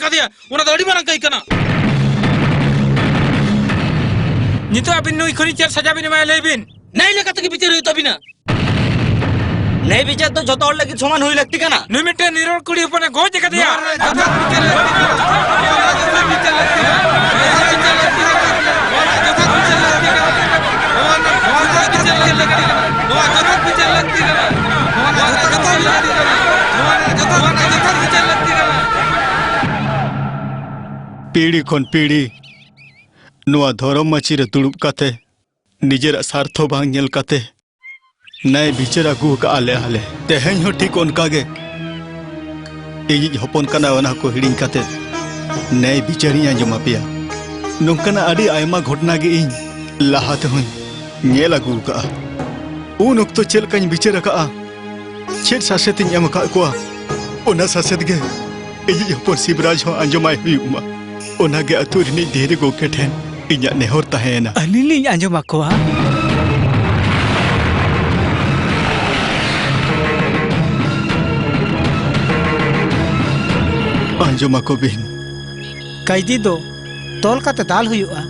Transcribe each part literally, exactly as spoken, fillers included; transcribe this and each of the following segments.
ᱠᱟᱫᱮᱭᱟ, ᱚᱱᱟ ᱫᱚ ᱟᱹᱰᱤ ᱢᱟᱨᱟᱝ ᱠᱟᱹᱭ ᱠᱟᱱᱟ᱾ ᱱᱤᱛᱚᱜ ᱟᱹᱵᱤᱱ ᱱᱩᱭ ᱠᱷᱚᱱᱤᱡ ᱪᱮᱫ ᱥᱟᱡᱟ ᱵᱤᱱ ᱮᱢᱟᱭᱟ, ᱞᱟᱹᱭ ᱵᱤᱱ? ᱱᱟᱭ ᱞᱮᱠᱟ ᱛᱮᱜᱮ ᱵᱤᱪᱟᱹᱨ ᱦᱩᱭᱩᱜ ᱛᱟᱵᱤᱱᱟ᱾ ᱱᱟᱭ ᱵᱤᱪᱟᱹᱨ ᱫᱚ ᱡᱚᱛᱚ ᱦᱚᱲ ᱞᱟᱹᱜᱤᱫ ᱥᱚᱢᱟᱱ ᱦᱩᱭ ᱞᱟᱹᱠᱛᱤ ᱠᱟᱱᱟ᱾ ᱱᱩᱭ ᱢᱤᱫᱴᱮᱱ ᱱᱤᱨᱚᱲ ᱠᱩᱲᱤ ᱦᱚᱯᱚᱱᱮ ᱜᱚᱡ ᱟᱠᱟᱫᱮᱭᱟ᱾ ᱱᱚᱣᱟ ᱨᱮ ᱡᱚᱛᱷᱟᱛ ᱵᱤᱪᱟᱹᱨ ᱞᱟᱹᱠᱛᱤ ᱠᱟᱱᱟ᱾ ᱱᱚᱣᱟ ᱨᱮ ᱡᱚᱛᱷᱟᱛ ᱵᱤᱪᱟᱹᱨ ᱞᱟᱹᱠᱛᱤ ᱠᱟᱱᱟ᱾ ᱱᱚᱣᱟ ᱨᱮ ᱡᱚᱛᱷᱟᱛ ᱵᱤᱪᱟᱹᱨ ᱞᱟᱹᱠᱛᱤ ᱠᱟᱱᱟ᱾ ᱱᱚᱣᱟ ᱨᱮ ᱡᱚᱛᱷᱟᱛ ᱵᱤᱪᱟᱹᱨ ᱞᱟᱹᱠᱛᱤ ᱠᱟᱱᱟ᱾ ᱱᱚᱣᱟ ᱨᱮ ᱡᱚᱛᱷᱟᱛ ᱵᱤᱪᱟᱹᱨ ᱞᱟᱹᱠᱛᱤ ᱠᱟᱱᱟ᱾ ᱱᱚᱣᱟ ᱨᱮ ᱡᱚᱛᱷᱟᱛ ᱵᱤᱪᱟᱹᱨ ᱞᱟᱹᱠᱛᱤ ᱠᱟᱱᱟ᱾ ᱱᱚᱣᱟ ᱨᱮ ᱡᱚᱛᱷᱟᱛ ᱵᱤᱪᱟᱹᱨ ᱞᱟᱹᱠᱛᱤ ᱠᱟᱱᱟ᱾ ᱯᱤᱲᱦᱤ ᱠᱷᱚᱱ ᱯᱤᱲᱦᱤ ᱱᱚᱣᱟ ᱫᱷᱚᱨᱚᱢ ᱢᱟᱹᱪᱤ ᱨᱮ ᱫᱩᱲᱩᱵ ᱠᱟᱛᱮ ᱱᱤᱡᱮᱨᱟᱜ ᱥᱟᱨᱛᱷᱚ ᱵᱟᱝ ᱧᱮᱞ ᱠᱟᱛᱮ ᱱᱟᱭ ᱵᱤᱪᱟᱹᱨ ᱟᱹᱜᱩ ᱟᱠᱟᱫᱼᱟ ᱞᱮ ᱟᱞᱮ᱾ ᱛᱮᱦᱮᱧ ᱦᱚᱸ ᱴᱷᱤᱠ ᱚᱱᱠᱟ ᱜᱮ ᱤᱧᱤᱡ ᱦᱚᱯᱚᱱ ᱠᱟᱱᱟ, ᱚᱱᱟ ᱠᱚ ᱦᱤᱲᱤᱧ ᱠᱟᱛᱮ ᱱᱟᱭ ᱵᱤᱪᱟᱹᱨᱤᱧ ᱟᱸᱡᱚᱢ ᱟᱯᱮᱭᱟ᱾ ᱱᱚᱝᱠᱟᱱᱟᱜ ᱟᱹᱰᱤ ᱟᱭᱢᱟ ᱜᱷᱚᱴᱚᱱᱟ ᱜᱮ ᱤᱧ ᱞᱟᱦᱟ ᱛᱮᱦᱚᱸᱧ ᱧᱮᱞ ᱟᱹᱜᱩ ᱟᱠᱟᱫᱼᱟ᱾ ᱩᱱ ᱚᱠᱛᱚ ᱪᱮᱫ ᱞᱮᱠᱟᱧ ᱵᱤᱪᱟᱹᱨ ᱟᱠᱟᱫᱼᱟ, ᱪᱮᱫ ᱥᱟᱥᱮᱛ ᱤᱧ ᱮᱢ ᱟᱠᱟᱫ ᱠᱚᱣᱟ, ᱚᱱᱟ ᱥᱟᱥᱮᱛ ᱜᱮ ᱤᱧᱤᱡ ᱦᱚᱯᱚᱱ ᱥᱤᱵᱨᱟᱡᱽ ᱦᱚᱸ ᱟᱸᱡᱚᱢᱟᱭ ᱦᱩᱭᱩᱜ ᱢᱟ᱾ ᱚᱱᱟᱜᱮ ᱟᱹᱛᱩ ᱨᱤᱱᱤᱡ ᱫᱷᱤᱨᱤ ᱜᱚᱢᱠᱮ ᱴᱷᱮᱱ ᱤᱧᱟᱹᱜ ᱱᱮᱦᱚᱨ ᱛᱟᱦᱮᱸᱭᱮᱱᱟ᱾ ᱟᱹᱞᱤᱧ ᱞᱤᱧ ᱟᱸᱡᱚᱢ ᱟᱠᱚᱣᱟ᱾ ᱟᱸᱡᱚᱢ ᱟᱠᱚ ᱵᱤᱱ᱾ ᱠᱟᱭᱫᱤ ᱫᱚ ᱛᱚᱞ ᱠᱟᱛᱮ ᱫᱟᱞ ᱦᱩᱭᱩᱜᱼᱟ,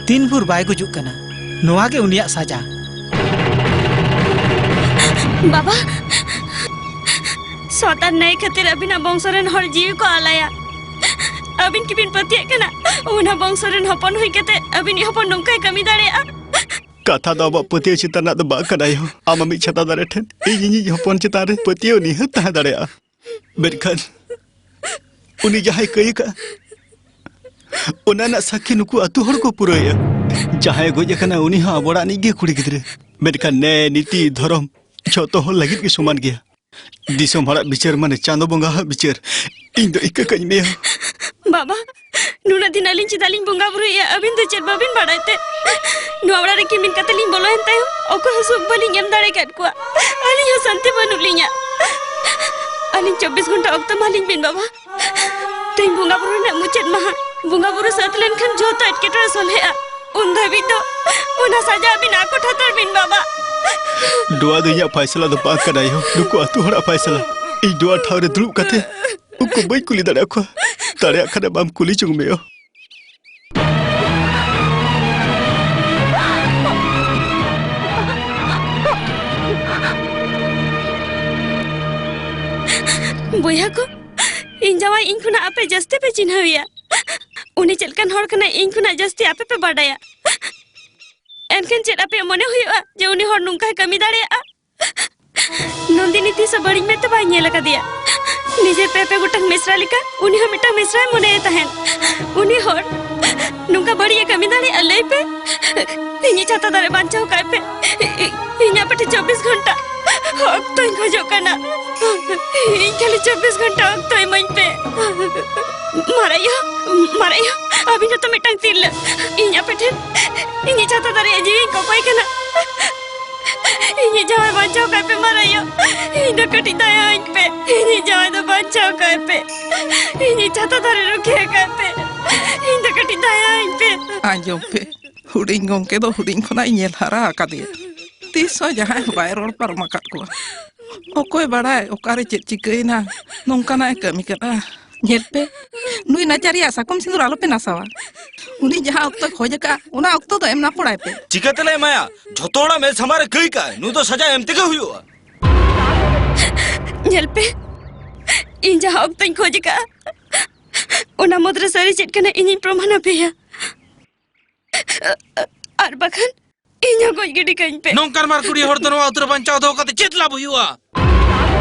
ᱛᱤᱱ ᱵᱷᱳᱨ ᱵᱟᱭ ᱜᱩᱡᱩᱜ ᱠᱟᱱᱟ᱾ ᱱᱚᱣᱟ ᱜᱮ ᱩᱱᱤᱭᱟᱜ ᱥᱟᱡᱟ᱾ ᱵᱟᱵᱟ, ᱥᱚᱛ ᱟᱨ ᱱᱟᱹᱭ ᱠᱷᱟᱹᱛᱤᱨ ᱟᱹᱵᱤᱱᱟᱜ ᱵᱚᱝᱥᱚ ᱨᱮᱱ ᱦᱚᱲ ᱡᱤᱣᱤ ᱠᱚ ᱟᱞᱟᱭᱟ᱾ ᱟᱹᱵᱤᱱ ᱠᱤᱵᱤᱱ ᱯᱟᱹᱛᱭᱟᱹᱜ ᱠᱟᱱᱟ, ᱚᱱᱟ ᱵᱚᱝᱥᱚ ᱨᱮᱱ ᱦᱚᱯᱚᱱ ᱦᱩᱭ ᱠᱟᱛᱮ ᱟᱹᱵᱤᱱᱤᱡ ᱦᱚᱯᱚᱱ ᱱᱚᱝᱠᱟᱭ ᱠᱟᱹᱢᱤ ᱫᱟᱲᱮᱭᱟᱜᱼᱟ? ᱠᱟᱛᱷᱟ ᱫᱚ ᱟᱵᱚᱣᱟᱜ ᱯᱟᱹᱛᱭᱟᱹᱣ ᱪᱮᱛᱟᱱ ᱨᱮᱱᱟᱜ ᱫᱚ ᱵᱟᱝ ᱠᱟᱱᱟ ᱭᱳ᱾ ᱟᱢ ᱟᱢᱤᱡ ᱪᱷᱟᱛᱟ ᱫᱟᱨᱮ ᱴᱷᱮᱱ ᱤᱧ ᱤᱧᱤᱡ ᱦᱚᱯᱚᱱ ᱪᱮᱛᱟᱱ ᱨᱮ ᱯᱟᱹᱛᱭᱟᱹᱣ ᱱᱤᱦᱟᱹᱛ ᱛᱟᱦᱮᱸ ᱫᱟᱲᱮᱭᱟᱜᱼᱟ, ᱢᱮᱱᱠᱷᱟᱱ ᱩᱱᱤ ᱡᱟᱦᱟᱸᱭ ᱠᱟᱹᱭ ᱟᱠᱟᱫᱼᱟ, ᱚᱱᱟ ᱨᱮᱱᱟᱜ ᱥᱟᱹᱠᱷᱤ ᱱᱩᱠᱩ ᱟᱹᱛᱩ ᱦᱚᱲ ᱠᱚ ᱯᱩᱨᱟᱹᱣᱮᱫᱼᱟ᱾ ᱡᱟᱦᱟᱸᱭ ᱜᱚᱡ ᱟᱠᱟᱱᱟ, ᱩᱱᱤ ᱦᱚᱸ ᱟᱵᱚ ᱚᱲᱟᱜ ᱨᱤᱱᱤᱡ ᱜᱮ ᱠᱩᱲᱤ ᱜᱤᱫᱽᱨᱟᱹ᱾ ᱢᱮᱱᱠᱷᱟᱱ ᱱᱮ, ᱱᱤᱛᱤ, ᱫᱷᱚᱨᱚᱢ ᱡᱷᱚᱛᱚ ᱦᱚᱲ ᱞᱟᱹᱜᱤᱫ ᱜᱮ ᱥᱚᱢᱟᱱ ᱜᱮᱭᱟ᱾ ᱫᱤᱥᱚᱢ ᱦᱚᱲᱟᱜ ᱵᱤᱪᱟᱹᱨ ᱢᱟᱱᱮ ᱪᱟᱸᱫᱚ ᱵᱚᱸᱜᱟ ᱦᱟᱜ ᱵᱤᱪᱟᱹᱨ᱾ ᱤᱧ ᱫᱚ ᱤᱠᱟᱹ ᱠᱟᱹᱧ ᱢᱮᱭᱟ᱾ ᱵᱟᱵᱟ, ᱱᱩᱱᱟᱹᱜ ᱫᱤᱱ ᱟᱹᱞᱤᱧ ᱪᱮᱫᱟᱜ ᱞᱤᱧ ᱵᱚᱸᱜᱟ ᱵᱩᱨᱩᱭᱮᱫᱼᱟ, ᱟᱹᱵᱤᱱ ᱫᱚ ᱪᱮᱫ ᱵᱟᱹᱵᱤᱱ ᱵᱟᱲᱟᱭ ᱛᱮ? ᱱᱚᱣᱟ ᱚᱲᱟᱜ ᱨᱮ ᱠᱤᱢᱤᱱ ᱠᱟᱛᱮ ᱞᱤᱧ ᱵᱚᱞᱚᱭᱮᱱ ᱛᱟᱭᱚᱢ ᱚᱠᱚᱭ ᱦᱚᱸ ᱥᱩᱠ ᱵᱟᱹᱞᱤᱧ ᱮᱢ ᱫᱟᱲᱮ ᱟᱠᱟᱫ ᱠᱚᱣᱟ᱾ ᱟᱹᱞᱤᱧ ᱦᱚᱸ ᱥᱟᱱᱛᱤ ᱵᱟᱹᱱᱩᱜ ᱞᱤᱧᱟ᱾ ᱟᱹᱞᱤᱧ ᱪᱚᱵᱵᱤᱥ ᱜᱷᱚᱱᱴᱟ ᱚᱠᱛᱚ ᱮᱢᱟ ᱞᱤᱧ ᱵᱤᱱ, ᱵᱟᱵᱟ᱾ ᱛᱮᱦᱮᱧ ᱵᱚᱸᱜᱟ ᱵᱩᱨᱩ ᱨᱮᱱᱟᱜ ᱢᱩᱪᱟᱹᱫ ᱢᱟᱦᱟ᱾ ᱵᱚᱸᱜᱟ ᱵᱩᱨᱩ ᱥᱟᱹᱛ ᱞᱮᱱᱠᱷᱟᱱ ᱡᱚᱛᱚ ᱮᱴᱠᱮᱴᱚᱬᱮ ᱥᱚᱞᱦᱮᱜᱼᱟ᱾ ᱩᱱ ᱫᱷᱟᱹᱵᱤᱡ ᱫᱚ ᱚᱱᱟ ᱥᱟᱡᱟ ᱟᱹᱵᱤᱱ ᱟᱠᱚᱴ ᱦᱟᱛᱟᱲ ᱵᱤᱱ, ᱵᱟᱵᱟ᱾ ᱱᱚᱣᱟ ᱫᱚ ᱤᱧᱟᱹᱜ ᱯᱷᱟᱭᱥᱟᱞᱟ ᱫᱚ ᱵᱟᱝ ᱠᱟᱱᱟ ᱭᱳ, ᱱᱩᱠᱩ ᱟᱹᱛᱩ ᱦᱚᱲᱟᱜ ᱯᱷᱟᱭᱥᱟᱞᱟ᱾ ᱤᱧ ᱱᱚᱣᱟ ᱴᱷᱟᱶ ᱨᱮ ᱫᱩᱲᱩᱵ ᱠᱟᱛᱮ ᱩᱱᱠᱩ ᱵᱟᱹᱧ ᱠᱩᱞᱤ ᱫᱟᱲᱮᱭᱟᱜ ᱠᱚᱣᱟ᱾ ᱫᱟᱲᱮᱭᱟᱜ ᱠᱷᱟᱱᱮᱢ ᱟᱢ ᱠᱩᱞᱤ ᱡᱚᱝ ᱢᱮᱭᱟ᱾ ᱵᱚᱭᱦᱟ ᱠᱚ, ᱤᱧ ᱡᱟᱶᱟᱭ ᱤᱧ ᱠᱷᱚᱱᱟᱜ ᱟᱯᱮ ᱡᱟᱹᱥᱛᱤ ᱯᱮ ᱪᱤᱱᱦᱟᱹᱣᱮᱭᱟ᱾ ᱩᱱᱤ ᱪᱮᱫ ᱞᱮᱠᱟᱱ ᱦᱚᱲ ᱠᱟᱱᱟᱭ, ᱤᱧ ᱠᱷᱚᱱᱟᱜ ᱡᱟᱹᱥᱛᱤ ᱟᱯᱮ ᱯᱮ ᱵᱟᱰᱟᱭᱟ᱾ ᱮᱱᱠᱷᱟᱱ ᱪᱮᱫ ᱟᱯᱮᱭᱟᱜ ᱢᱚᱱᱮ ᱦᱩᱭᱩᱜᱼᱟ ᱡᱮ ᱩᱱᱤ ᱦᱚᱲ ᱱᱚᱝᱠᱟᱭ ᱠᱟᱹᱢᱤ ᱫᱟᱲᱮᱭᱟᱜᱼᱟ? ᱱᱚᱱᱫᱤᱱᱤ ᱛᱤᱥ ᱦᱚᱸ ᱵᱟᱹᱲᱤᱡ ᱢᱮᱫ ᱛᱮ ᱵᱟᱭ ᱧᱮᱞ ᱟᱠᱟᱫᱮᱭᱟ᱾ ᱱᱤᱡᱮ ᱯᱮ ᱯᱮ ᱜᱚᱴᱟᱝ ᱢᱤᱥᱨᱟ ᱞᱮᱠᱟ ᱩᱱᱤ ᱦᱚᱸ ᱢᱤᱫᱴᱟᱝ ᱢᱤᱥᱨᱟᱭ ᱢᱚᱱᱮᱭᱮ ᱛᱟᱦᱮᱸᱫ᱾ ᱩᱱᱤ ᱦᱚᱲ ᱱᱚᱝᱠᱟ ᱵᱟᱹᱲᱤᱡ ᱮ ᱠᱟᱹᱢᱤ ᱫᱟᱲᱮᱭᱟᱜᱼᱟ, ᱞᱟᱹᱭ ᱯᱮ? ᱤᱧᱤᱡ ᱪᱷᱟᱛᱟ ᱫᱟᱨᱮ ᱵᱟᱧᱪᱟᱣ ᱠᱟᱭ ᱯᱮ᱾ ᱤ-, ᱤ-, ᱤᱧ ᱟᱯᱮ ᱴᱷᱮᱱ ᱪᱚᱵᱵᱤᱥ ᱜᱷᱚᱱᱴᱟ ᱚᱠᱛᱚᱧ ᱠᱷᱚᱡᱚᱜ ᱠᱟᱱᱟ᱾ ᱤᱧ ᱠᱷᱟᱹᱞᱤ ᱪᱚᱵᱵᱤᱥ ᱜᱷᱚᱱᱴᱟ ᱚᱠᱛᱚ ᱤᱢᱟᱹᱧ ᱯᱮ᱾ ᱢᱟᱨᱟᱭᱳ, ᱢᱟᱨᱟᱭᱳ, ᱟᱹᱵᱤᱱ ᱦᱚᱸᱛᱚ ᱢᱤᱫᱴᱟᱝ ᱛᱤᱨᱞᱟᱹ᱾ ᱤᱧ ᱟᱯᱮ ᱴᱷᱮᱱ ᱤᱧᱤᱡ ᱪᱷᱟᱛᱟ ᱫᱟᱨᱮᱭᱟᱜ ᱡᱤᱣᱤᱧ ᱠᱚᱠᱚᱭ ᱠᱟᱱᱟ᱾ ᱤᱧᱤᱡ ᱡᱟᱶᱟᱭ ᱵᱟᱧᱪᱟᱣ ᱠᱟᱭ ᱯᱮ, ᱢᱟᱨᱟᱭᱳ᱾ ᱤᱧ ᱫᱚ ᱠᱟᱹᱴᱤᱡ ᱫᱟᱭᱟ ᱟᱹᱧ ᱯᱮ᱾ ᱤᱧᱤᱡ ᱡᱟᱶᱟᱭ ᱫᱚ ᱵᱟᱧᱪᱟᱣ ᱠᱟᱭ ᱯᱮ᱾ ᱤᱧᱤᱡ ᱪᱷᱟᱛᱟ ᱫᱟᱨᱮ ᱨᱩᱠᱷᱤᱭᱟᱹ ᱠᱟᱭ ᱯᱮ᱾ ᱤᱧ ᱫᱚ ᱠᱟᱹᱴᱤᱡ ᱫᱟᱭᱟ ᱟᱹᱧ ᱯᱮ᱾ ᱟᱸᱡᱚᱢ ᱯᱮ, ᱦᱩᱰᱤᱧ ᱜᱚᱢᱠᱮ ᱫᱚ ᱦᱩᱰᱤᱧ ᱠᱷᱚᱱᱟᱜ ᱤᱧ ᱧᱮᱞ ᱦᱟᱨᱟ ᱟᱠᱟᱫᱮᱭᱟ᱾ ᱛᱤᱥ ᱦᱚᱸ ᱡᱟᱦᱟᱸᱭ ᱦᱚᱸ ᱵᱟᱭ ᱨᱚᱲ ᱯᱟᱨᱚᱢ ᱟᱠᱟᱫ ᱠᱚᱣᱟ᱾ ᱚᱠᱚᱭ ᱵᱟᱲᱟᱭ ᱚᱠᱟᱨᱮ ᱪᱮᱫ ᱪᱤᱠᱟᱹᱭᱮᱱᱟ, ᱱᱚᱝᱠᱟᱱᱟᱜ ᱮ ᱠᱟᱹᱢᱤ ᱠᱟᱱᱟ᱾ ᱧᱮᱞ ᱯᱮ, ᱱᱩᱭ ᱱᱟᱪᱟᱨᱤᱭᱟᱜ ᱥᱟᱠᱚᱢ ᱥᱤᱸᱫᱩᱨ ᱟᱞᱚᱯᱮ ᱱᱟᱥᱟᱣᱟ᱾ ᱩᱱᱤ ᱡᱟᱦᱟᱸ ᱚᱠᱛᱚᱭ ᱠᱷᱚᱡ ᱟᱠᱟᱫᱼᱟ, ᱚᱱᱟ ᱚᱠᱛᱚ ᱫᱚ ᱮᱢ ᱱᱟᱯᱚᱲᱟᱭ ᱯᱮ᱾ ᱪᱤᱠᱟᱹ ᱛᱮᱞᱮ ᱮᱢᱟᱭᱟ? ᱡᱷᱚᱛᱚ ᱦᱚᱲᱟᱜ ᱢᱮᱫ ᱥᱟᱢᱟᱝ ᱨᱮ ᱠᱟᱹᱭ ᱠᱟᱜᱼᱟᱭ᱾ ᱱᱩᱭ ᱫᱚ ᱥᱟᱡᱟ ᱮᱢ ᱛᱮᱜᱮ ᱦᱩᱭᱩᱜᱼᱟ᱾ ᱧᱮᱞ ᱯᱮ, ᱤᱧ ᱡᱟᱦᱟᱸ ᱚᱠᱛᱚᱧ ᱠᱷᱚᱡ ᱟᱠᱟᱫᱼᱟ, ᱚᱱᱟ ᱢᱩᱫᱽᱨᱮ ᱥᱟᱹᱨᱤ ᱪᱮᱫ ᱠᱟᱱᱟ, ᱤᱧᱤᱧ ᱯᱨᱚᱢᱟᱱ ᱟᱯᱮᱭᱟ᱾ ᱟᱨ ᱵᱟᱠᱷᱟᱱ ᱤᱧ ᱦᱚᱸ ᱜᱚᱡ ᱜᱤᱰᱤ ᱠᱟᱹᱧ ᱯᱮ᱾ ᱱᱚᱝᱠᱟᱱ ᱢᱟᱨ ᱠᱩᱲᱤ ᱦᱚᱲ ᱫᱚ ᱱᱚᱣᱟ ᱟᱹᱛᱩ ᱨᱮ ᱵᱟᱧᱪᱟᱣ ᱫᱚᱦᱚ ᱠᱟᱛᱮ ᱪᱮᱫ ᱞᱟᱵᱷ ᱦᱩᱭᱩᱜᱼᱟ?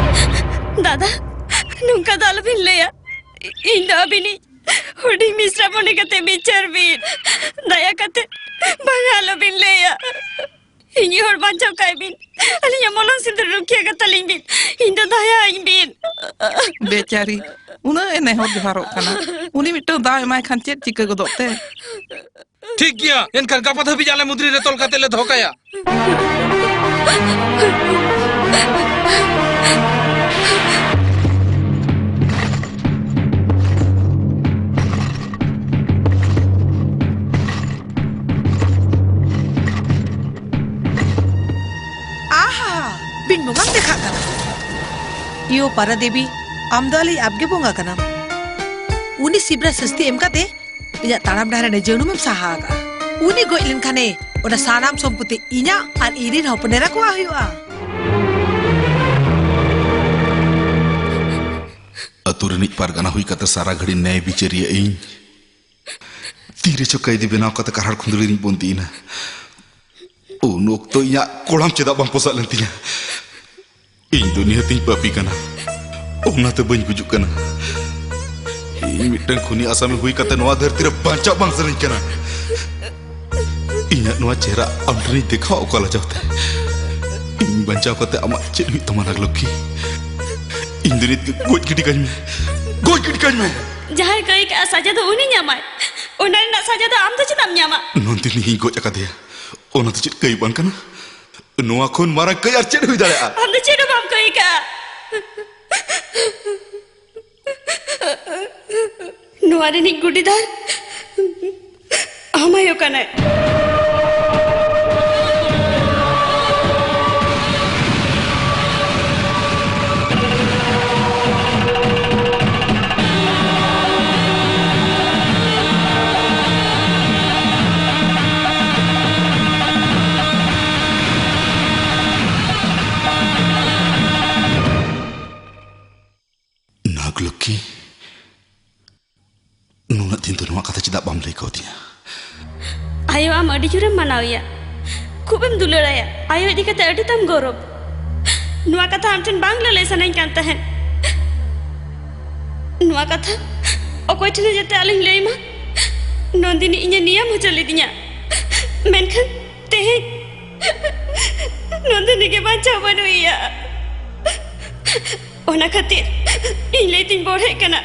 ᱫᱟᱫᱟ, ᱱᱚᱝᱠᱟ ᱫᱚ ᱟᱞᱚᱵᱤᱱ ᱞᱟᱹᱭᱟ᱾ ᱤᱧ ᱫᱚ ᱟᱹᱵᱤᱱᱤᱡ ᱦᱩᱰᱤᱧ ᱢᱤᱥᱨᱟ ᱢᱚᱱᱮ ᱠᱟᱛᱮ ᱵᱤᱪᱟᱹᱨ ᱵᱤᱱ᱾ ᱫᱟᱭᱟ ᱠᱟᱛᱮ ᱵᱟᱝᱟ ᱟᱞᱚᱵᱤᱱ ᱞᱟᱹᱭᱟ᱾ ᱤᱧᱤᱡ ᱦᱚᱲ ᱵᱟᱧᱪᱟᱣ ᱠᱟᱭ ᱵᱤᱱ᱾ ᱟᱹᱞᱤᱧᱟᱜ ᱢᱚᱞᱚᱝ ᱥᱤᱸᱫᱩᱨ ᱨᱩᱠᱷᱤᱭᱟᱹ ᱠᱟᱛᱟᱞᱤᱧ ᱵᱤᱱ᱾ ᱤᱧ ᱫᱚ ᱫᱟᱭᱟ ᱟᱹᱧ ᱵᱤᱱ᱾ ᱵᱮᱪᱟᱨᱤ, ᱩᱱᱟᱹᱜ ᱮ ᱱᱮᱦᱚᱨ ᱡᱚᱦᱟᱨᱚᱜ ᱠᱟᱱᱟ᱾ ᱩᱱᱤ ᱢᱤᱫᱴᱟᱝ ᱫᱟᱣ ᱮᱢᱟᱭ ᱠᱷᱟᱱ ᱪᱮᱫ ᱪᱤᱠᱟᱹ ᱜᱚᱫᱚᱜ ᱛᱮ? ᱴᱷᱤᱠ ᱜᱮᱭᱟ, ᱮᱱᱠᱷᱟᱱ ᱜᱟᱯᱟ ᱫᱷᱟᱹᱵᱤᱡ ᱟᱞᱮ ᱢᱩᱫᱽᱨᱤ ᱨᱮ ᱛᱚᱞ ᱠᱟᱛᱮ ᱞᱮ ᱫᱚᱦᱚ ᱠᱟᱭᱟ᱾ ᱟᱦᱟ! ᱵᱤᱱ ᱵᱚᱸᱜᱟᱢ ᱫᱮᱠᱷᱟᱜ ᱠᱟᱱᱟ᱾ ᱤᱭᱳ ᱯᱟᱨᱟ ᱫᱮᱵᱤ, ᱟᱢ ᱫᱚ ᱟᱞᱮᱭᱤᱡ ᱟᱵᱜᱮ ᱵᱚᱸᱜᱟ ᱠᱟᱱᱟᱢ᱾ ᱩᱱᱤ ᱥᱤᱵᱨᱟ ᱥᱟᱹᱥᱛᱤ ᱮᱢ ᱠᱟᱛᱮ ᱤᱧᱟᱹᱜ ᱛᱟᱲᱟᱢ ᱰᱟᱦᱟᱨ ᱨᱮ ᱡᱟᱹᱱᱩᱢ ᱮᱢ ᱥᱟᱦᱟ ᱟᱠᱟᱫᱼᱟ᱾ ᱩᱱᱤ ᱜᱚᱡ ᱞᱮᱱᱠᱷᱟᱱᱮ ᱚᱱᱟ ᱥᱟᱱᱟᱢ ᱥᱚᱢᱯᱚᱛᱤ ᱤᱧᱟᱹᱜ ᱟᱨ ᱤᱧ ᱨᱮᱱ ᱦᱚᱯᱚᱱ ᱮᱨᱟ ᱠᱚᱣᱟᱜ ᱦᱩᱭᱩᱜᱼᱟ᱾ ᱟᱹᱛᱩ ᱨᱤᱱᱤᱡ ᱯᱟᱨᱜᱟᱱᱟ ᱦᱩᱭ ᱠᱟᱛᱮ ᱥᱟᱨᱟ ᱜᱷᱟᱹᱲᱤ ᱱᱮᱭ ᱵᱤᱪᱟᱹᱨᱤᱭᱟᱹ ᱤᱧ᱾ ᱛᱤᱨᱮ ᱪᱚ ᱠᱟᱹᱭᱫᱤ ᱵᱮᱱᱟᱣ ᱠᱟᱛᱮ ᱠᱟᱨᱦᱟᱲ ᱠᱷᱩᱸᱫᱽᱲᱤ ᱨᱤᱧ ᱵᱚᱱᱫᱤᱭᱮᱱᱟ᱾ ᱩᱱ ᱚᱠᱛᱚ ᱤᱧᱟᱹᱜ ᱠᱚᱲᱟᱢ ᱪᱮᱫᱟᱜ ᱵᱟᱝ ᱯᱚᱥᱟᱜ ᱞᱮᱱ ᱛᱤᱧᱟ? ᱤᱧ ᱫᱚ ᱱᱤᱦᱟᱹᱛᱤᱧ ᱯᱟᱯᱤ ᱠᱟᱱᱟ, ᱚᱱᱟᱛᱮ ᱵᱟᱹᱧ ᱜᱩᱡᱩᱜ ᱠᱟᱱᱟ᱾ ᱤᱧ ᱢᱤᱫᱴᱟᱝ ᱠᱷᱩᱱᱤ ᱟᱥᱟᱢᱤ ᱦᱩᱭ ᱠᱟᱛᱮ ᱱᱚᱣᱟ ᱫᱷᱟᱹᱨᱛᱤ ᱨᱮ ᱵᱟᱧᱪᱟᱜ ᱵᱟᱝ ᱥᱟᱱᱟᱧ ᱠᱟᱱᱟ᱾ ᱤᱧᱟᱹᱜ ᱱᱚᱣᱟ ᱪᱮᱦᱨᱟ ᱟᱢ ᱴᱷᱮᱱᱤᱧ ᱫᱮᱠᱷᱟᱣ ᱚᱠᱟ ᱞᱟᱡᱟᱣ ᱛᱮ? ᱤᱧ ᱵᱟᱧᱪᱟᱣ ᱠᱟᱛᱮ ᱟᱢᱟᱜ ᱪᱮᱫ ᱦᱩᱭᱩᱜ ᱛᱟᱢᱟ ᱱᱟᱜᱽᱞᱚᱠᱠᱷᱤ? ᱤᱧ ᱫᱚ ᱱᱤᱛ ᱜᱮ ᱜᱚᱡ ᱜᱤᱰᱤ ᱠᱟᱹᱧ ᱢᱮ, ᱜᱚᱡ ᱜᱤᱰᱤ ᱠᱟᱹᱧ ᱢᱮ᱾ ᱡᱟᱦᱟᱸᱭ ᱠᱟᱹᱭ ᱠᱟᱜᱼᱟ ᱥᱟᱡᱟ ᱫᱚ ᱩᱱᱤ ᱧᱟᱢᱟᱭ, ᱚᱱᱟ ᱨᱮᱱᱟᱜ ᱥᱟᱡᱟ ᱫᱚ ᱟᱢ ᱫᱚ ᱪᱮᱫᱟᱜ ᱮᱢ ᱧᱟᱢᱟ? ᱱᱚᱱᱫᱤᱱᱤ ᱤᱧ ᱜᱚᱡ ᱟᱠᱟᱫᱮᱭᱟ, ᱚᱱᱟ ᱫᱚ ᱪᱮᱫ ᱠᱟᱹᱭ ᱵᱟᱝ ᱠᱟᱱᱟ? ᱱᱚᱣᱟ ᱠᱷᱚᱱ ᱢᱟᱨᱟᱝ ᱠᱟᱹᱭ ᱟᱨ ᱪᱮᱫ ᱦᱩᱭ ᱫᱟᱲᱮᱭᱟᱜᱼᱟ? ᱟᱢ ᱫᱚ ᱪᱮᱫ ᱦᱚᱸ ᱵᱟᱢ ᱠᱟᱹᱭ ᱠᱟᱜᱼᱟ᱾ ᱱᱚᱣᱟ ᱨᱤᱱᱤᱡ ᱜᱩᱰᱤᱫᱟᱨ ᱟᱢ ᱟᱭᱳ ᱠᱟᱱᱟᱭ᱾ ᱱᱟᱜᱽᱞᱚᱠᱠᱷᱤ, ᱱᱩᱱᱟᱹᱜ ᱫᱤᱱ ᱫᱚ ᱱᱚᱣᱟ ᱠᱟᱛᱷᱟ ᱪᱮᱫᱟᱜ ᱵᱟᱢ ᱞᱟᱹᱭ ᱠᱟᱣᱫᱤᱧᱟ? ᱟᱭᱳ, ᱟᱢ ᱟᱹᱰᱤ ᱡᱳᱨᱮᱢ ᱢᱟᱱᱟᱣ ᱮᱭᱟ, ᱠᱷᱩᱵᱮᱢ ᱫᱩᱞᱟᱹᱲ ᱟᱭᱟ᱾ ᱟᱭᱳ ᱤᱫᱤ ᱠᱟᱛᱮ ᱟᱹᱰᱤ ᱛᱟᱢ ᱜᱚᱨᱚᱵᱽ᱾ ᱱᱚᱣᱟ ᱠᱟᱛᱷᱟ ᱟᱢ ᱴᱷᱮᱱ ᱵᱟᱝ ᱞᱟᱹᱞᱟᱹᱭ ᱥᱟᱱᱟᱧ ᱠᱟᱱ ᱛᱟᱦᱮᱸᱫ᱾ ᱱᱚᱣᱟ ᱠᱟᱛᱷᱟ ᱚᱠᱚᱭ ᱴᱷᱮᱱ ᱦᱚᱸ ᱡᱟᱛᱮ ᱟᱞᱚᱧ ᱞᱟᱹᱭ ᱢᱟ᱾ ᱱᱚᱱᱫᱤᱱᱤ ᱤᱧᱮ ᱱᱤᱭᱟᱢ ᱦᱚᱪᱚ ᱞᱤᱫᱤᱧᱟ, ᱢᱮᱱᱠᱷᱟᱱ ᱛᱮᱦᱮᱧ ᱱᱚᱱᱫᱤᱱᱤ ᱜᱮ ᱵᱟᱧᱪᱟᱣ ᱵᱟᱹᱱᱩᱜ ᱮᱭᱟ᱾ ᱚᱱᱟ ᱠᱷᱟᱹᱛᱤᱨ ᱤᱧ ᱞᱟᱹᱭ ᱛᱤᱧ ᱵᱚᱲᱦᱮᱜ ᱠᱟᱱᱟ᱾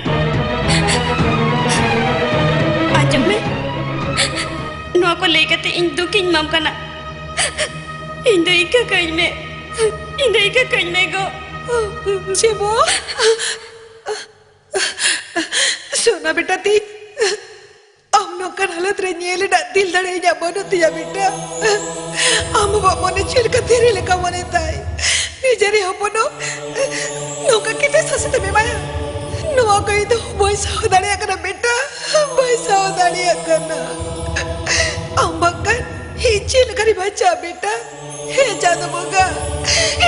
ᱟᱸᱡᱚᱢ ᱢᱮ, ᱱᱚᱣᱟ ᱠᱚ ᱞᱟᱹᱭ ᱠᱟᱛᱮ ᱤᱧ ᱫᱩᱠᱤᱧ ᱮᱢᱟᱢ ᱠᱟᱱᱟ᱾ ᱤᱧ ᱫᱚ ᱤᱠᱟᱹ ᱠᱟᱹᱧ ᱢᱮ, ᱤᱧ ᱫᱚ ᱤᱠᱟᱹ ᱠᱟᱹᱧ ᱢᱮ ᱜᱚ᱾ ᱪᱮ ᱵᱚ? ᱥᱳᱱᱟ ᱵᱮᱴᱟ ᱛᱤᱧ, ᱟᱢ ᱱᱚᱝᱠᱟᱱ ᱦᱟᱞᱚᱛ ᱨᱮ ᱧᱮᱞ ᱨᱮᱱᱟᱜ ᱫᱤᱞ ᱫᱟᱲᱮ ᱤᱧᱟᱹᱜ ᱵᱟᱹᱱᱩᱜ ᱛᱤᱧᱟ ᱵᱮᱴᱟ᱾ ᱟᱢ ᱵᱟᱵᱟ ᱢᱚᱱᱮ ᱪᱮᱫ ᱞᱮᱠᱟ ᱫᱷᱤᱨᱤ ᱞᱮᱠᱟ ᱢᱚᱱᱮ ᱛᱟᱭ᱾ ᱱᱤᱡᱮᱨᱤᱡ ᱦᱚᱯᱚᱱ ᱦᱚᱸ ᱱᱚᱝᱠᱟ ᱠᱟᱛᱮ ᱥᱟᱥᱮᱛ ᱮᱢ ᱮᱢᱟᱭᱟ? ᱱᱚᱣᱟ ᱠᱚ ᱤᱧ ᱫᱚ ᱵᱟᱹᱧ ᱥᱟᱦᱟᱣ ᱫᱟᱲᱮᱭᱟᱜ ᱠᱟᱱᱟ ᱵᱮᱴᱟ, ᱵᱟᱹᱧ ᱥᱟᱦᱟᱣ ᱫᱟᱲᱮᱭᱟᱜ ᱠᱟᱱᱟ᱾ ᱟᱢ ᱵᱟᱝᱠᱷᱟᱱ ᱤᱧ ᱪᱮᱫ ᱞᱮᱠᱟᱨᱤᱧ ᱵᱟᱧᱪᱟᱜᱼᱟ ᱵᱮᱴᱟ? ᱦᱮ ᱪᱟᱸᱫᱚ ᱵᱚᱸᱜᱟ,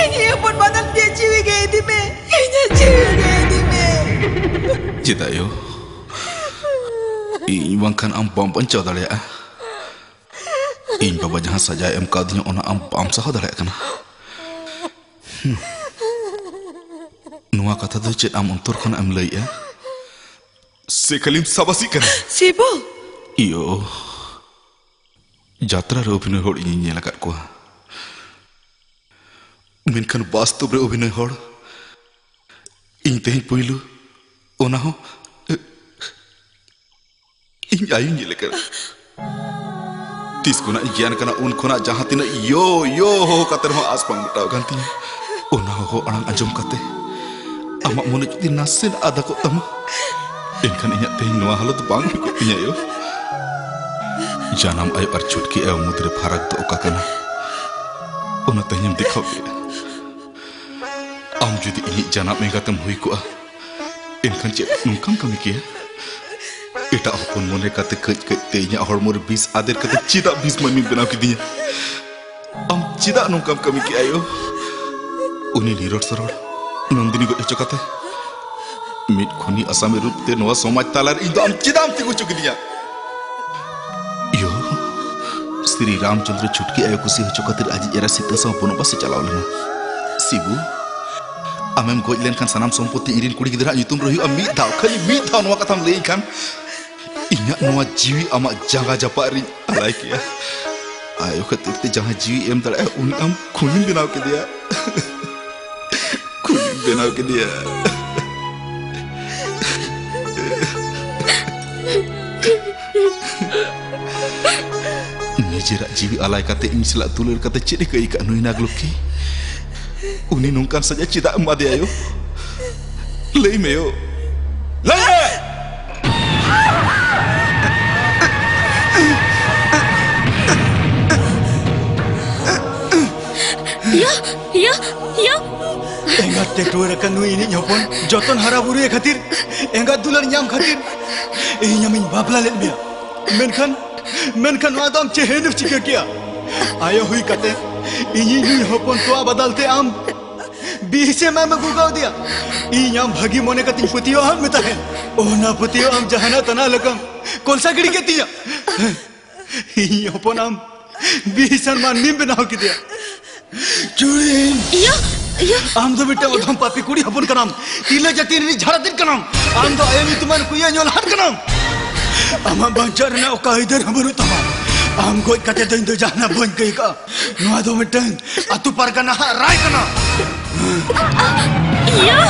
ᱤᱧ ᱦᱚᱯᱚᱱ ᱵᱟᱫᱟᱞ ᱛᱮ ᱡᱤᱣᱤ ᱜᱮ ᱤᱫᱤ ᱢᱮ, ᱤᱧᱟᱹᱜ ᱡᱤᱣᱤ ᱜᱮ ᱤᱫᱤ ᱢᱮ᱾ ᱪᱮᱫᱟᱜ ᱭᱳ? ᱤᱧ ᱵᱟᱝᱠᱷᱟᱱ ᱟᱢ ᱵᱟᱢ ᱵᱟᱧᱪᱟᱣ ᱫᱟᱲᱮᱭᱟᱜᱼᱟ᱾ ᱤᱧ ᱵᱟᱵᱟ ᱡᱟᱦᱟᱸ ᱥᱟᱡᱟᱭ ᱮᱢ ᱠᱟᱣᱫᱤᱧᱟ, ᱚᱱᱟ ᱟᱢ ᱵᱟᱢ ᱥᱟᱦᱟᱣ ᱫᱟᱲᱮᱭᱟᱜ ᱠᱟᱱᱟ᱾ ᱦᱩᱸ᱾ ᱱᱚᱣᱟ ᱠᱟᱛᱷᱟ ᱫᱚ ᱪᱮᱫ ᱟᱢ ᱚᱱᱛᱚᱨ ᱠᱷᱚᱱᱟᱜ ᱮᱢ ᱞᱟᱹᱭᱮᱜᱼᱟ? ᱥᱮ ᱠᱷᱟᱹᱞᱤᱢ ᱥᱟᱵᱟᱥᱤᱜ ᱠᱟᱱᱟ? ᱥᱤᱵᱩ! ᱤᱭᱳ, ᱡᱟᱛᱨᱟ ᱨᱮ ᱚᱵᱷᱤᱱᱚᱭ ᱦᱚᱲ ᱤᱧᱤᱧ ᱧᱮᱞ ᱟᱠᱟᱫ ᱠᱚᱣᱟ, ᱢᱮᱱᱠᱷᱟᱱ ᱵᱟᱥᱛᱚᱵ ᱨᱮ ᱚᱵᱷᱤᱱᱚᱭ ᱦᱚᱲ ᱤᱧ ᱛᱮᱦᱮᱧ ᱯᱩᱭᱞᱩ, ᱚᱱᱟ ᱦᱚᱸ ᱤᱧ ᱟᱭᱳᱧ ᱧᱮᱞᱮ ᱠᱟᱱᱟ᱾ ᱛᱤᱥ ᱠᱷᱚᱱᱟᱜ ᱤᱧ ᱜᱮᱭᱟᱱ ᱠᱟᱱᱟ, ᱩᱱ ᱠᱷᱚᱱᱟᱜ ᱡᱟᱦᱟᱸ ᱛᱤᱱᱟᱹᱜ ᱭᱳ ᱭᱳ ᱦᱚᱦᱚ ᱠᱟᱛᱮ ᱨᱮᱦᱚᱸ ᱟᱸᱥ ᱵᱟᱝ ᱢᱮᱴᱟᱣ ᱠᱟᱱ ᱛᱤᱧᱟ᱾ ᱚᱱᱟ ᱦᱚᱦᱚ ᱟᱲᱟᱝ ᱟᱸᱡᱚᱢ ᱠᱟᱛᱮ ᱟᱢᱟᱜ ᱢᱚᱱᱮ ᱡᱩᱫᱤ ᱱᱟᱥᱮᱱᱟᱜ ᱟᱫᱟ ᱠᱚᱜ ᱛᱟᱢᱟ, ᱮᱱᱠᱷᱟᱱ ᱤᱧᱟᱹᱜ ᱛᱮᱦᱮᱧ ᱱᱚᱣᱟ ᱦᱟᱞᱚᱛ ᱵᱟᱝ ᱦᱩᱭ ᱠᱚᱜ ᱛᱤᱧᱟᱹ ᱭᱳ᱾ ᱡᱟᱱᱟᱢ ᱟᱭᱳ ᱟᱨ ᱪᱷᱩᱴᱠᱤ ᱟᱭᱳ ᱢᱩᱫᱽᱨᱮ ᱯᱷᱟᱨᱟᱠ ᱫᱚ ᱚᱠᱟ ᱠᱟᱱᱟ, ᱚᱱᱟ ᱛᱮᱦᱮᱧᱮᱢ ᱫᱮᱠᱷᱟᱣ ᱠᱮᱫᱟ᱾ ᱟᱢ ᱡᱩᱫᱤ ᱤᱧᱤᱡ ᱡᱟᱱᱟᱢ ᱮᱸᱜᱟᱛᱮᱢ ᱦᱩᱭ ᱠᱚᱜᱼᱟ, ᱮᱱᱠᱷᱟᱱ ᱪᱮᱫ ᱱᱚᱝᱠᱟᱢ ᱠᱟᱹᱢᱤ ᱠᱮᱭᱟ? ᱮᱴᱟᱜ ᱦᱚᱯᱚᱱ ᱢᱚᱱᱮ ᱠᱟᱛᱮ ᱠᱟᱹᱡ ᱠᱟᱹᱡ ᱛᱮ ᱤᱧᱟᱹᱜ ᱦᱚᱲᱢᱚ ᱨᱮ ᱵᱤᱥ ᱟᱫᱮᱨ ᱠᱟᱛᱮ ᱪᱮᱫᱟᱜ ᱵᱤᱥ ᱢᱟᱹᱱᱢᱤᱢ ᱵᱮᱱᱟᱣ ᱠᱤᱫᱤᱧᱟ? ᱟᱢ ᱪᱮᱫᱟᱜ ᱱᱚᱝᱠᱟᱢ ᱠᱟᱹᱢᱤ ᱠᱮᱜᱼᱟ ᱭᱳ? ᱩᱱᱤ ᱱᱤᱨᱚᱲ ᱥᱚᱨᱚᱲ ᱱᱚᱱᱫᱤᱱᱤ ᱜᱚᱡ ᱦᱚᱪᱚ ᱠᱟᱛᱮ ᱢᱤᱫ ᱠᱷᱩᱱᱤ ᱟᱥᱟᱢᱤ ᱨᱩᱯ ᱛᱮ ᱱᱚᱣᱟ ᱥᱚᱢᱟᱡᱽ ᱛᱟᱞᱟᱨᱮ ᱤᱧ ᱫᱚ ᱟᱢ ᱪᱮᱫᱟᱜ ᱮᱢ ᱛᱤᱸᱜᱩ ᱦᱚᱪᱚ ᱠᱤᱫᱤᱧᱟ? ᱭᱳ, ᱥᱨᱤ ᱨᱟᱢᱪᱚᱸᱫᱽᱨᱚ ᱪᱷᱩᱴᱠᱤ ᱟᱭᱳ ᱠᱩᱥᱤ ᱦᱚᱪᱚ ᱠᱷᱟᱹᱛᱤᱨ ᱟᱡᱤᱡ ᱮᱨᱟ ᱥᱤᱛᱟᱹ ᱥᱟᱶ ᱵᱚᱱᱚᱵᱟᱥᱮ ᱪᱟᱞᱟᱣ ᱞᱮᱱᱟ᱾ ᱥᱤᱵᱩ, ᱟᱢᱮᱢ ᱜᱚᱡ ᱞᱮᱱᱠᱷᱟᱱ ᱥᱟᱱᱟᱢ ᱥᱚᱢᱯᱚᱛᱤ ᱤᱧᱨᱮᱱ ᱠᱩᱲᱤ ᱜᱤᱫᱽᱨᱟᱹᱣᱟᱜ ᱧᱩᱛᱩᱢ ᱨᱮ ᱦᱩᱭᱩᱜᱼᱟ᱾ ᱢᱤᱫ ᱫᱷᱟᱣ, ᱠᱷᱟᱹᱞᱤ ᱢᱤᱫ ᱫᱷᱟᱣ ᱱᱚᱣᱟ ᱠᱟᱛᱷᱟᱢ ᱞᱟᱹᱭᱟᱹᱧ ᱠᱷᱟᱱ ᱤᱧᱟᱹᱜ ᱱᱚᱣᱟ ᱡᱤᱣᱤ ᱟᱢᱟᱜ ᱡᱟᱸᱜᱟ ᱡᱟᱯᱟᱜ ᱨᱤᱧ ᱟᱞᱟᱭ ᱠᱮᱭᱟ᱾ ᱟᱭᱳ ᱠᱷᱟᱹᱛᱤᱨ ᱛᱮ ᱡᱟᱦᱟᱸᱭ ᱡᱤᱣᱤ ᱮᱢ ᱫᱟᱲᱮᱭᱟᱜᱼᱟ, ᱩᱱᱤ ᱟᱢ ᱠᱷᱩᱱᱤᱢ ᱵᱮᱱᱟᱣ ᱠᱮᱫᱮᱭᱟ᱾ ᱠᱷᱩᱱᱤᱢ ᱵᱮᱱᱟᱣ ᱠᱮᱫᱮᱭᱟ᱾ ᱱᱤᱡᱮᱨᱟᱜ ᱡᱤᱣᱤ ᱟᱞᱟᱭ ᱠᱟᱛᱮ ᱤᱧ ᱥᱟᱞᱟᱜ ᱫᱩᱞᱟᱹᱲ ᱠᱟᱛᱮ ᱪᱮᱫ ᱮ ᱠᱟᱹᱭ ᱠᱟᱜ ᱱᱩᱭ ᱱᱟᱜᱽᱞᱚᱠᱠᱷᱤ? ᱩᱱᱤ ᱱᱚᱝᱠᱟᱱ ᱥᱟᱡᱟ ᱪᱮᱫᱟᱜ ᱮᱢ ᱮᱢᱟᱫᱮᱭᱟ ᱭᱳ? ᱞᱟᱹᱭ ᱢᱮ ᱭᱳ, ᱞᱟᱹᱭ ᱢᱮ! ᱭᱟ, ᱭᱟ, ᱭᱟ᱾ ᱮᱸᱜᱟᱛ ᱛᱮ ᱴᱩᱣᱟᱹᱨ ᱟᱠᱟᱱ ᱱᱩᱭ ᱤᱧᱤᱡ ᱦᱚᱯᱚᱱ ᱡᱚᱛᱚᱱ ᱦᱟᱨᱟ ᱵᱩᱨᱩᱭᱮ ᱠᱷᱟᱹᱛᱤᱨ, ᱮᱸᱜᱟᱛ ᱫᱩᱞᱟᱹᱲ ᱧᱟᱢ ᱠᱷᱟᱹᱛᱤᱨ ᱤᱧ ᱟᱢᱤᱧ ᱵᱟᱯᱞᱟ ᱞᱮᱫ ᱢᱮᱭᱟ᱾ ᱢᱮᱱᱠᱷᱟᱱ, ᱢᱮᱱᱠᱷᱟᱱ ᱱᱚᱣᱟ ᱫᱚ ᱟᱢ ᱪᱮᱫ ᱮᱢ ᱪᱤᱠᱟᱹ ᱠᱮᱭᱟ? ᱟᱭᱳ ᱦᱩᱭ ᱠᱟᱛᱮ ᱤᱧᱤᱡ ᱱᱩᱭ ᱦᱚᱯᱚᱱ ᱛᱚᱣᱟ ᱵᱟᱫᱟᱞ ᱛᱮ ᱟᱢ ᱵᱤᱥ ᱮᱢ ᱮᱢ ᱟᱹᱜᱩ ᱠᱟᱣᱫᱮᱭᱟ᱾ ᱤᱧ ᱟᱢ ᱵᱷᱟᱹᱜᱤ ᱢᱚᱱᱮ ᱠᱟᱛᱮᱧ ᱯᱟᱹᱛᱭᱟᱹᱣ ᱟᱫ ᱢᱮ ᱛᱟᱦᱮᱸᱫ᱾ ᱚᱱᱟ ᱯᱟᱹᱛᱭᱟᱹᱣ ᱟᱢ ᱡᱟᱦᱟᱱᱟᱜ ᱛᱟᱱᱟ ᱞᱮᱠᱟᱢ ᱠᱚᱞᱥᱟ ᱜᱤᱰᱤ ᱠᱮᱫ ᱛᱤᱧᱟ᱾ ᱤᱧ ᱦᱚᱯᱚᱱ ᱟᱢ ᱵᱤᱥᱟᱱ ᱢᱟᱹᱱᱢᱤᱢ ᱵᱮᱱᱟᱣ ᱠᱮᱫᱮᱭᱟ᱾ ᱪᱩᱲᱤᱱ! ᱤᱭᱟᱹ! ᱤᱭᱟᱹ! ᱟᱢ ᱫᱚ ᱢᱤᱫᱴᱟᱝ ᱚᱫᱷᱚᱢ ᱯᱟᱯᱤ ᱠᱩᱲᱤ ᱦᱚᱯᱚᱱ ᱠᱟᱱᱟᱢ᱾ ᱛᱤᱨᱞᱟᱹ ᱡᱟᱹᱛᱤ ᱨᱤᱱᱤᱡ ᱡᱷᱟᱲᱟᱛᱤᱨ ᱠᱟᱱᱟᱢ᱾ ᱟᱢ ᱫᱚ ᱟᱭᱳ ᱧᱩᱛᱩᱢᱟᱱ ᱠᱩᱭᱟᱹ ᱧᱩ ᱞᱟᱦᱟᱱ ᱠᱟᱱᱟᱢ᱾ ᱟᱢᱟᱜ ᱵᱟᱧᱪᱟᱣ ᱨᱮᱱᱟᱜ ᱚᱠᱟ ᱟᱹᱭᱫᱟᱹᱨ ᱦᱚᱸ ᱵᱟᱹᱱᱩᱜ ᱛᱟᱢᱟ᱾ ᱟᱢ ᱜᱚᱡ ᱠᱟᱛᱮ ᱫᱚ ᱤᱧ ᱫᱚ ᱡᱟᱦᱟᱱᱟᱜ ᱵᱟᱹᱧ ᱠᱟᱹᱭ ᱠᱟᱜᱼᱟ᱾ ᱱᱚᱣᱟ ᱫᱚ ᱢᱤᱫᱴᱟᱝ ᱟᱛᱳ ᱯᱟᱨᱜᱟᱱᱟ ᱦᱟᱜ ᱨᱟᱭ ᱠᱟᱱᱟ᱾ ᱤᱭᱟᱹ!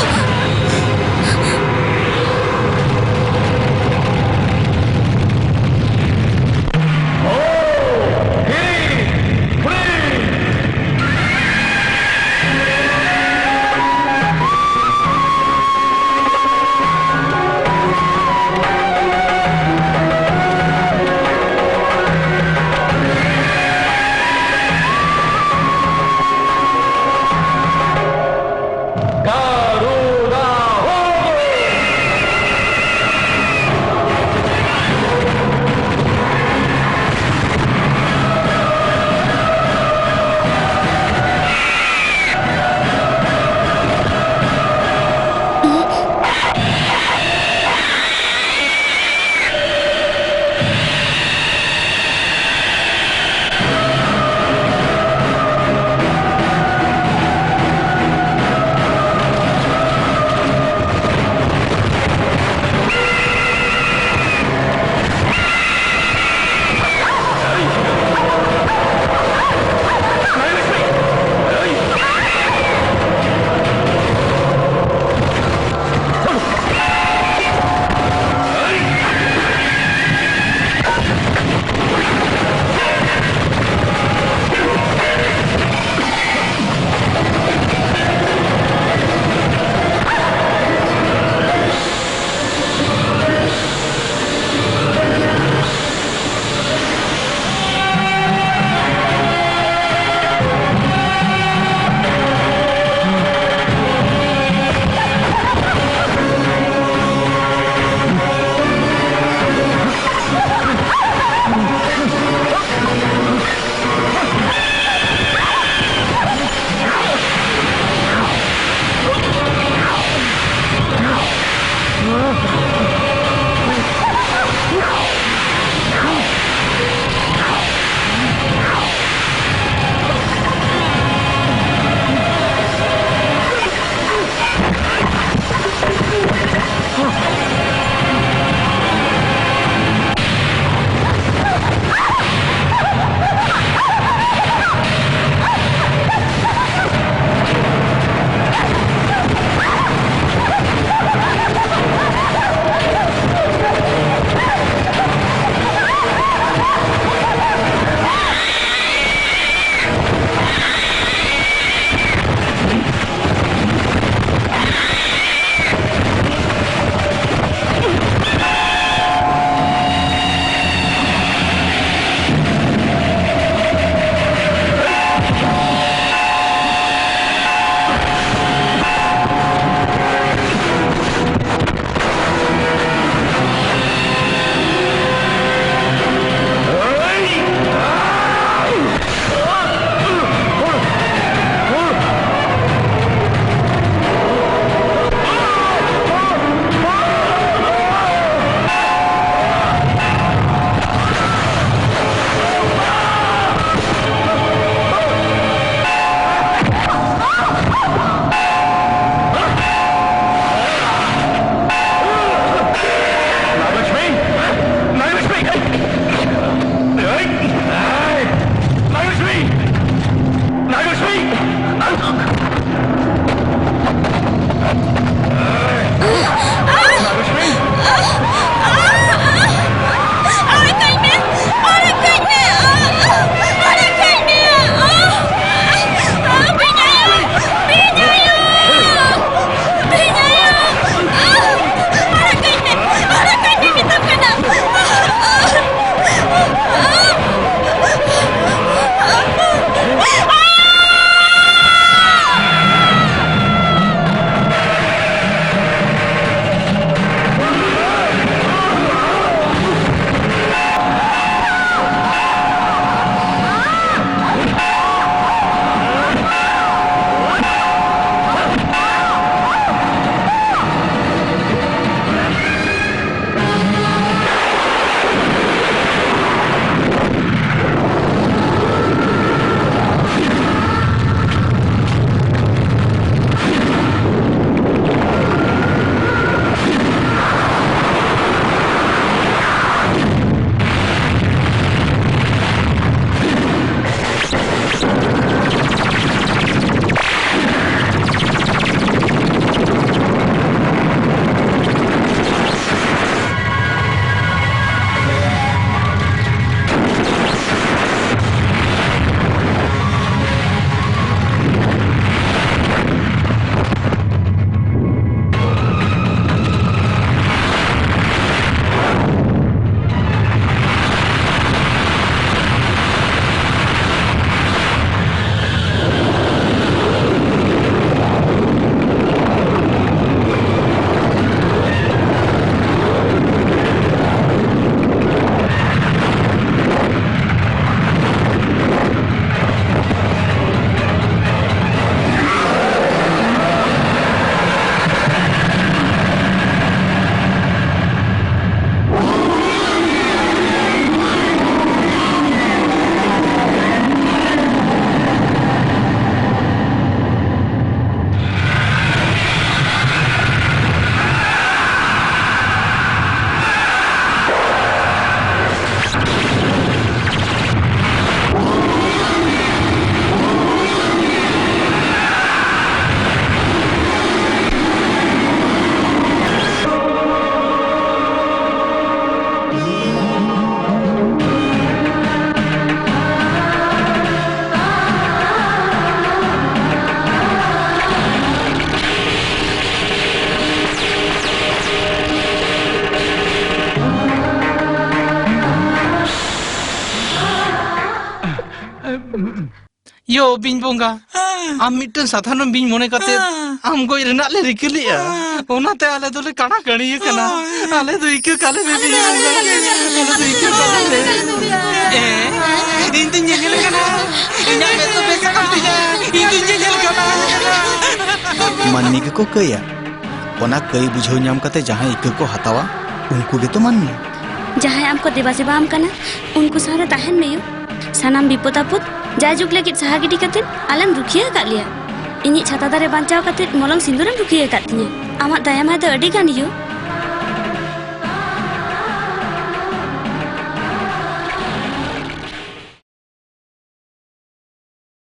ᱭᱳ ᱵᱤᱧ ᱵᱚᱸᱜᱟ, ᱟᱢ ᱢᱤᱫᱴᱟᱝ ᱥᱟᱫᱷᱟᱨᱚᱱ ᱵᱤᱧ ᱢᱚᱱᱮ ᱠᱟᱛᱮ ᱟᱢ ᱜᱚᱡ ᱨᱮᱱᱟᱜ ᱞᱮ ᱨᱤᱠᱟᱹ ᱞᱮᱜᱼᱟ᱾ ᱚᱱᱟᱛᱮ ᱟᱞᱮ ᱫᱚᱞᱮ ᱠᱟᱬᱟ ᱠᱟᱹᱲᱤ ᱟᱠᱟᱱᱟ᱾ ᱟᱞᱮ ᱫᱚ ᱤᱠᱟᱹ ᱠᱟᱞᱮ ᱢᱮ ᱵᱤᱧ ᱵᱚᱸᱜᱟ᱾ ᱟᱞᱮ ᱫᱚ ᱤᱠᱟᱹ ᱠᱟᱞᱮ ᱢᱮ᱾ ᱮ, ᱤᱧ ᱫᱩᱧ ᱧᱮᱧᱮᱞ ᱠᱟᱱᱟ᱾ ᱤᱧᱟᱜ ᱢᱮᱫ ᱫᱚ ᱵᱮᱥ ᱟᱠᱟᱱ ᱛᱤᱧᱟ᱾ ᱤᱧ ᱫᱩᱧ ᱧᱮᱧᱮᱞ ᱠᱟᱱᱟ᱾ ᱢᱟᱹᱱᱢᱤ ᱜᱮᱠᱚ ᱠᱟᱹᱭᱟ᱾ ᱚᱱᱟ ᱠᱟᱹᱭ ᱵᱩᱡᱷᱟᱹᱣ ᱧᱟᱢ ᱠᱟᱛᱮ ᱡᱟᱦᱟᱸᱭ ᱤᱠᱟᱹ ᱠᱚ ᱦᱟᱛᱟᱣᱟ, ᱩᱱᱠᱩ ᱜᱮᱛᱚ ᱢᱟᱹᱱᱢᱤ᱾ ᱡᱟᱦᱟᱸᱭ ᱟᱢ ᱠᱚ ᱫᱮᱵᱟ ᱥᱮᱵᱟ ᱟᱢ ᱠᱟᱱᱟ, ᱩᱱᱠᱩ ᱥᱟᱶᱨᱮ ᱛᱟᱦᱮᱱ ᱢᱮᱭᱳ᱾ ᱥᱟᱱᱟᱢ ᱵᱤᱯᱚᱫ ᱟᱯᱚᱫ ᱡᱟᱭᱡᱩᱜᱽ ᱞᱟᱹᱜᱤᱫ ᱥᱟᱦᱟ ᱜᱤᱰᱤ ᱠᱟᱛᱮ ᱟᱞᱮᱢ ᱨᱩᱠᱷᱤᱭᱟᱹ ᱟᱠᱟᱫ ᱞᱮᱭᱟ᱾ ᱤᱧᱤᱡ ᱪᱷᱟᱛᱟ ᱫᱟᱨᱮ ᱵᱟᱧᱪᱟᱣ ᱠᱟᱛᱮ ᱢᱚᱞᱚᱝ ᱥᱤᱸᱫᱩᱨᱮᱢ ᱨᱩᱠᱷᱤᱭᱟᱹ ᱟᱠᱟᱫ ᱛᱤᱧᱟᱹ᱾ ᱟᱢᱟᱜ ᱫᱟᱭᱟ ᱢᱟᱭᱟ ᱫᱚ ᱟᱹᱰᱤ ᱜᱟᱱ ᱭᱳ᱾